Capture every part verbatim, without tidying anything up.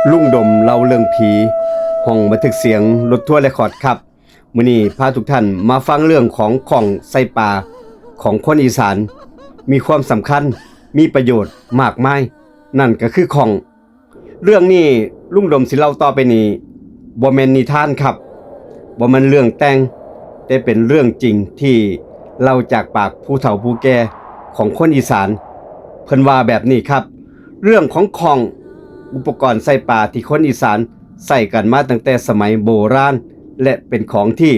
ลุงดมเล่าเรื่องผี ห้องบันทึกเสียงรถทัวร์เรคคอร์ดครับ มื้อนี้พาทุกท่านมาฟังเรื่องของข่องใส่ปลาของคนอีสาน มีความสำคัญ มีประโยชน์มากมาย นั่นก็คือข่อง เรื่องนี้ลุงดมสิเล่าต่อไปนี้บ่แม่นนิทานครับ บ่แม่นเรื่องแต่ง แต่เป็นเรื่องจริงที่เล่าจากปากผู้เฒ่าผู้แก่ของคนอีสาน เพิ่นว่าแบบนี้ครับ เรื่องของข่อง อุปกรณ์ใส่ปลาที่คนอีสานใส่กันมาตั้งแต่สมัยโบราณ และเป็นของที่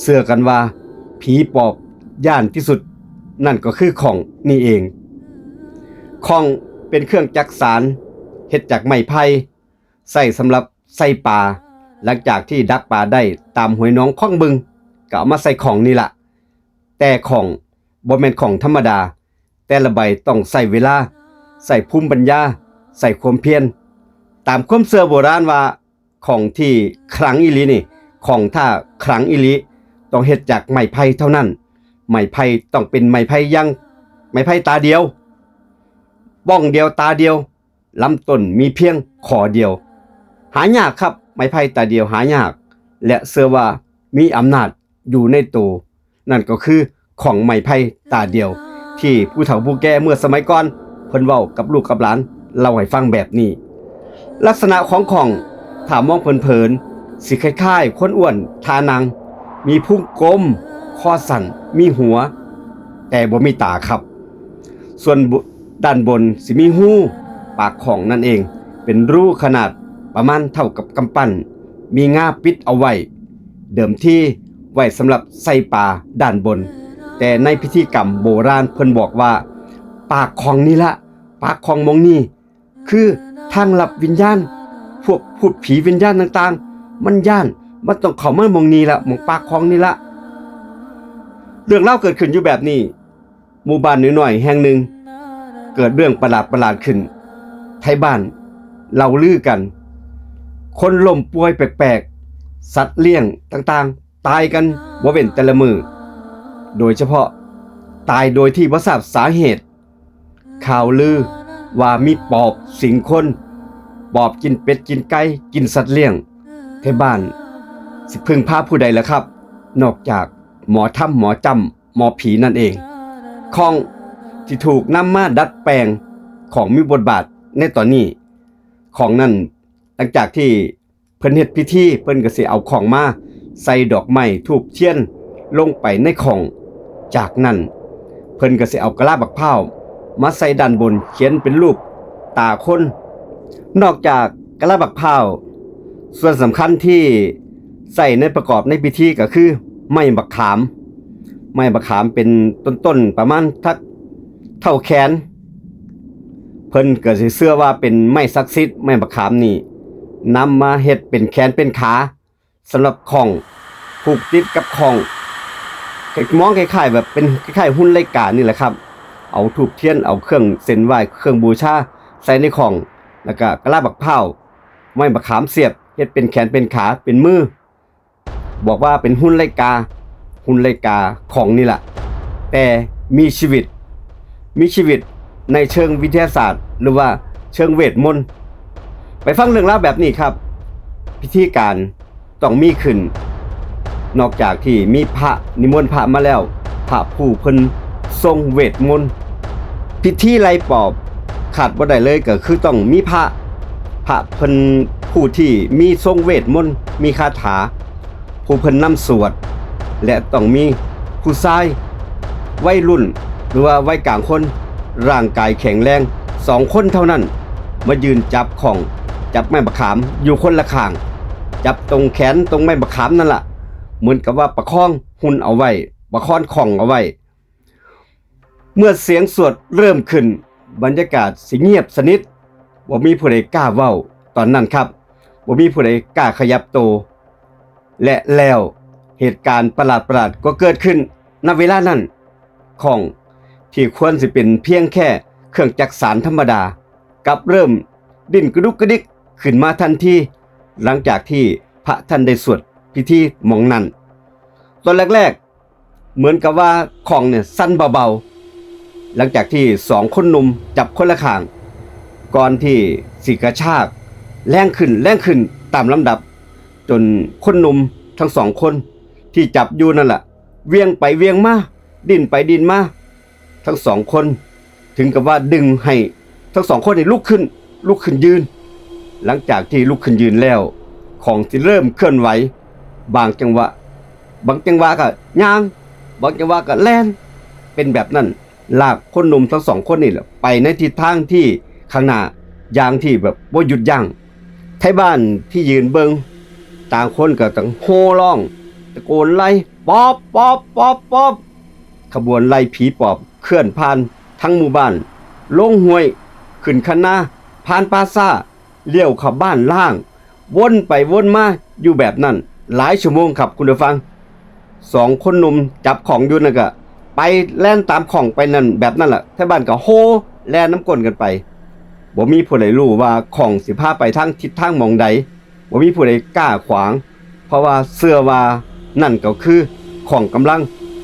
เชื่อกันว่าผีปอบย้านที่สุด นั่นก็คือข่องนี่เอง ข่องเป็นเครื่องจักสาน เฮ็ดจากไม้ไผ่ ใส่สำหรับใส่ปลา หลังจากที่ดักปลาได้ตามห้วยหนองคองบึง ก็เอามาใส่ข่องนี่ละ แต่ข่องบ่แม่นข่องธรรมดา แต่ละใบต้องใส่เวลา ใส่ภูมิปัญญา ใส่ความเพียร ตามความเชื่อโบราณว่าข่องที่ขลังอีหลีนี่ ข่องถ้าขลังอีหลี ต้องเฮ็ดจากไม้ไผ่เท่านั้น ไม้ไผ่ต้องเป็นไม้ไผ่ยัง ไม้ไผ่ตาเดียว บ้องเดียวตาเดียว ลำต้นมีเพียงข้อเดียว หายากครับ ไม้ไผ่ตาเดียวหายาก และเชื่อว่ามีอำนาจอยู่ในตัว นั่นก็คือข่องไม้ไผ่ตาเดียว ที่ผู้เฒ่าผู้แก่เมื่อสมัยก่อนเพิ่นเว้ากับลูกกับหลาน เล่าให้ฟังแบบนี้ ลักษณะของข่องถ้ามองเผินๆ สิคล้ายๆ คนอ้วนท่านั่ง มีพุงกลม คอสั้น มีหัว แต่บ่มีตาครับ ส่วนบุ ด้านบนสิมีฮูปากข่องนั่นเอง เป็นรูขนาดประมาณเท่ากับกำปั้น มีงาปิดเอาไว้ เดิมทีไว้สำหรับใส่ปลาด้านบน แต่ในพิธีกรรมโบราณเพิ่นบอกว่า ปากข่องนี่ละ ปากข่องหม่องนี้ คือทางลับวิญญาณ พวกพูดผีวิญญาณต่างๆ มันย้าน มันต้องเข้ามาหม่องนี้ละ หม่องปากข่องนี่ละ เรื่องราวเกิดขึ้นอยู่แบบนี้ หมู่บ้านน้อยๆ แห่งหนึ่ง เกิดเรื่องประหลาดๆ ขึ้น ไทบ้านเล่าลือกัน คนล้มป่วยแปลกๆ สัตว์เลี้ยงต่างๆ ตายกันบ่เว้นแต่ละมื้อ โดยเฉพาะตายโดยที่บ่ทราบสาเหตุ ข่าวลือว่ามีปอบสิงคน ปอบกินเป็ดกินไก่ กินสัตว์เลี้ยง ไทบ้านสิพึ่งพาผู้ใดล่ะครับ นอกจากหมอธรรม หมอจ้ำ หมอผีนั่นเอง ข่องที่ถูกนำมาดัดแปลง ข่องมีบทบาทในตอนนี้ ข่องนั้นหลังจากที่เพิ่นเฮ็ดพิธี เพิ่นก็สิเอาข่องมาใส่ดอกไม้ธูปเทียนลงไปในข่อง จากนั้นเพิ่นก็สิเอากะลาบักพร้าวมาใส่ด้านบน เขียนเป็นรูปตาคน นอกจากกะลาบักพร้าว ส่วนสำคัญที่ใส่ในประกอบในพิธีก็คือไม้บักขาม ไม้บักขามเป็นต้นๆ ประมาณทักเท่าแขน เพิ่นก็สิเชื่อว่าเป็นไม้ศักดิ์สิทธิ์ ไม้บักขามนี่นำมาเฮ็ดเป็นแขนเป็นขาสำหรับข่อง ผูกติดกับข่อง มองคล้ายๆ แบบเป็นคล้ายๆ หุ่นไลกานี่แหละครับ เอาธูปเทียน เอาเครื่องเส้นไหว้ เครื่องบูชาใส่ในข่อง แล้วก็กะลาบักพร้าว ไม้บักขามเสียบ เฮ็ดเป็นแขนเป็นขา เป็นมือ บอกว่าเป็นหุ่นไลกา หุ่นไลกาข่องนี่แหละ แต่มีชีวิต มีชีวิตในเชิงวิทยาศาสตร์ หรือว่าเชิงเวทมนต์ ไปฟังเรื่องราวแบบนี้ครับ พิธีการต้องมีขึ้น นอกจากที่มีพระนิมนต์พระมาแล้ว พระผู้เพิ่นทรงเวทมนต์ พิธีไล่ปอบขาดบ่ได้เลยก็คือต้องมีพระ พระเพิ่นผู้ที่มีทรงเวทมนต์ มีคาถา ผู้เพิ่นนำสวด และต้องมีผู้ชายวัยรุ่น หรือว่าวัยกลางคน ร่างกายแข็งแรงสองคนเท่านั้น มายืนจับข่อง จับไม้บักขามอยู่คนละข้าง จับตรงแขนตรงไม้บักขามนั่นล่ะ เหมือนกับว่าประคองหุ่นเอาไว้ ประคองข่องเอาไว้ เมื่อเสียงสวดเริ่มขึ้น บรรยากาศสิเงียบสนิท บ่มีผู้ใดกล้าเว้าตอนนั้นครับ บ่มีผู้ใดกล้าขยับโตว และแล้วเหตุการณ์ประหลาดๆ ก็เกิดขึ้น ณ เวลานั้น ข่องที่ควรสิเป็นเพียงแค่เครื่องจักสานธรรมดา กลับเริ่มดิ้นกระดุกกระดิกขึ้นมาทันที หลังจากที่พระท่านได้สวดพิธีหม่องนั้น ตอนแรกๆ เหมือนกับว่าข่องเนี่ยสั่นเบาๆ หลังจากที่สองคนหนุ่มจับคนละข้าง ก่อนที่สิกระชาก แรงขึ้นแรงขึ้นตามลำดับ จนคนหนุ่มทั้งสองคนที่จับอยู่นั่นแหละเหวียงไปเหวียงมา ดิ้นไปดิ้นมา ทั้งสองคนถึงกับว่าดึงให้ทั้งสองคนนี่ลุกขึ้น ลุกขึ้นยืน หลังจากที่ลุกขึ้นยืนแล้ว ข่องสิเริ่มเคลื่อนไหว บางจังหวะ บางจังหวะก็ย่าง บางจังหวะก็แล่น เป็นแบบนั้น ลากคนหนุ่มทั้งสองคนนี่แหละไปในทิศทางที่ข้างหน้าอย่างที่แบบบ่หยุดยั้ง ไทบ้านที่ยืนเบิ่ง ต่างคนก็ต่างโห่ร้อง ตะโกนไล่ ปอบ ปอบ ปอบ ปอบ ขบวนไล่ผีปอบเคลื่อนผ่านทั้งหมู่บ้าน ลงห้วย ขึ้นคันนา ผ่านป่าช้า เลี้ยวเข้าบ้านร้าง วนไปวนมาอยู่แบบนั้นหลายชั่วโมงครับคุณผู้ฟัง สองคนหนุ่มจับข่องอยู่นั่นก็ไปแล่นตามข่องไปนั่นแบบนั้นแหละ ไทบ้านก็โห่แล่นนำก้นกันไป บ่มีผู้ใดรู้ว่าข่องสิพาไปทางทิศทางหม่องใด บ่มีผู้ใดกล้าขวาง เพราะว่าเชื่อว่านั่นก็คือข่องกำลัง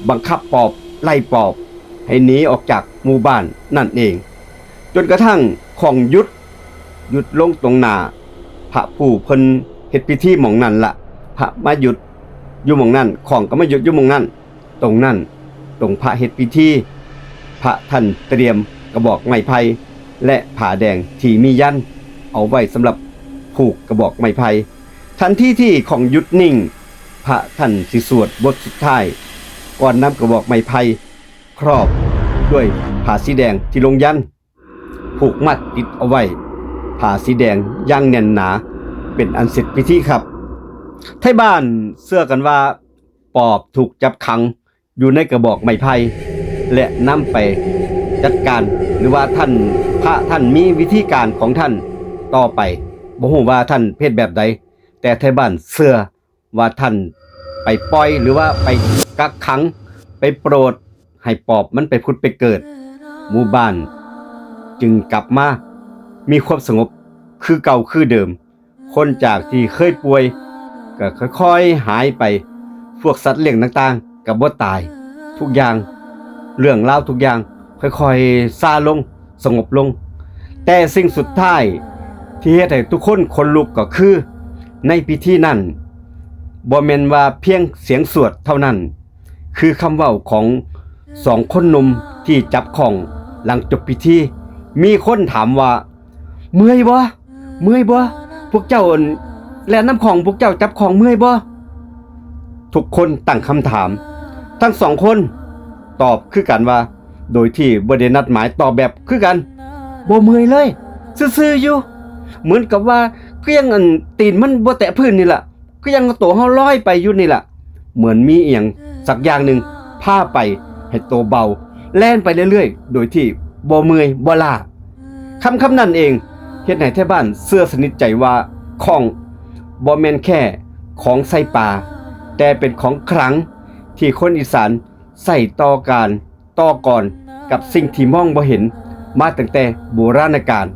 บังคับปอบไล่ปอบให้หนีออกจากหมู่บ้านนั่นเอง จนกระทั่งข่องหยุด หยุดลงตรงหน้าพระผู้เพิ่นเฮ็ดพิธีหม่องนั่นละ พระมาหยุดอยู่หม่องนั่น ข่องก็มาหยุดอยู่หม่องนั่น ตรงนั้น ตรงพระเฮ็ดพิธี พระท่านเตรียมกระบอกไม้ไผ่และผ้าแดงที่มียันต์เอาไว้สำหรับผูกกระบอกไม้ไผ่ ทันทีที่ข่องหยุดนิ่ง พระท่านสิสวดบทสุดท้าย ก่อนนำกระบอกไม้ไผ่ครอบด้วยผ้าสีแดงที่ลงยันต์ ผูกมัดติดเอาไว้ ผ้าสีแดงอย่างแน่นหนา เป็นอันเสร็จพิธีครับ ไทบ้านเชื่อกันว่าปอบถูกจับขังอยู่ในกระบอกไม้ไผ่ และนำไปจัดการ หรือว่าท่านพระท่านมีวิธีการของท่านต่อไป บ่ฮู้ว่าท่านเฮ็ดแบบใด แต่ไทบ้านเชื่อว่าท่านไปปล่อย หรือว่าไปกักขัง ไปโปรดให้ปอบมันไปผุดไปเกิด หมู่บ้านจึงกลับมามีความสงบคือเก่าคือเดิม คนจากที่เคยป่วยก็ค่อยๆหายไป พวกสัตว์เลี้ยงต่างๆก็บ่ตาย ทุกอย่าง เรื่องราวทุกอย่างค่อยๆซาลง สงบลง แต่สิ่งสุดท้ายที่เฮ็ดให้ทุกคนขนลุกก็คือ ในพิธีนั้นบ่แม่นว่าเพียงเสียงสวดเท่านั้น คือคำเว้าของสองคนหนุ่มที่จับข่องหลังจบพิธี มีคนถามว่า เมื่อยบ่ เมื่อยบ่ พวกเจ้าอันแล่นนำข่อง พวกเจ้าจับข่องเมื่อยบ่ ทุกคนตั้งคำถาม ทั้งสองคนตอบคือกันว่า โดยที่บ่ได้นัดหมายตอบแบบคือกัน บ่เมื่อยเลย ซื่อๆอยู่ เหมือนกับว่าคือยังอันตีนมันบ่แตะพื้นนี่ล่ะ คือยังตัวเฮาลอยไปอยู่นี่ล่ะ เหมือนมีอีหยังสักอย่างหนึ่งพาไปให้ตัวเบา แล่นไปเรื่อยๆ โดยที่บ่เมื่อยบ่ล้า คำคำนั้นเองเฮ็ดให้ไทบ้านเชื่อสนิทใจว่าข่องบ่แม่นแค่ของใส่ปลา แต่เป็นของขลังที่คนอีสานใส่ต่อการต่อกรกับสิ่งที่มองบ่เห็นมาตั้งแต่โบราณกาล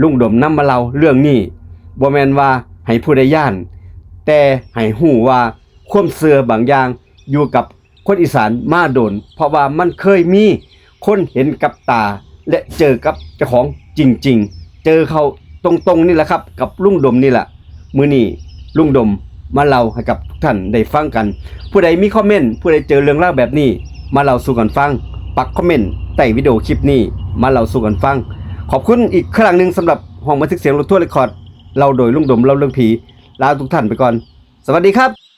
ลุงดมนำมาเล่าเรื่องนี้ บ่แม่นว่าให้ผู้ใดย้าน แต่ให้ฮู้ว่าความเชื่อบางอย่างอยู่กับคนอีสานมาโดน เพราะว่ามันเคยมีคนเห็นกับตา และเจอกับเจ้าของจริงๆ เจอเขาตรงๆนี่แหละครับ กับลุงดมนี่แหละ มื้อนี้ลุงดมมาเล่าให้กับทุกท่านได้ฟังกัน ผู้ใดมีคอมเมนต์ ผู้ใดเจอเรื่องราวแบบนี้ มาเล่าสู่กันฟัง ปักคอมเมนต์ใต้วิดีโอคลิปนี้ มาเล่าสู่กันฟัง ขอบคุณอีกครั้งหนึ่งสำหรับห้องบันทึกเสียงรถทัวร์เรคคอร์ด เล่าโดยลุงดมเล่าเรื่องผี ลาทุกท่านไปก่อน สวัสดีครับ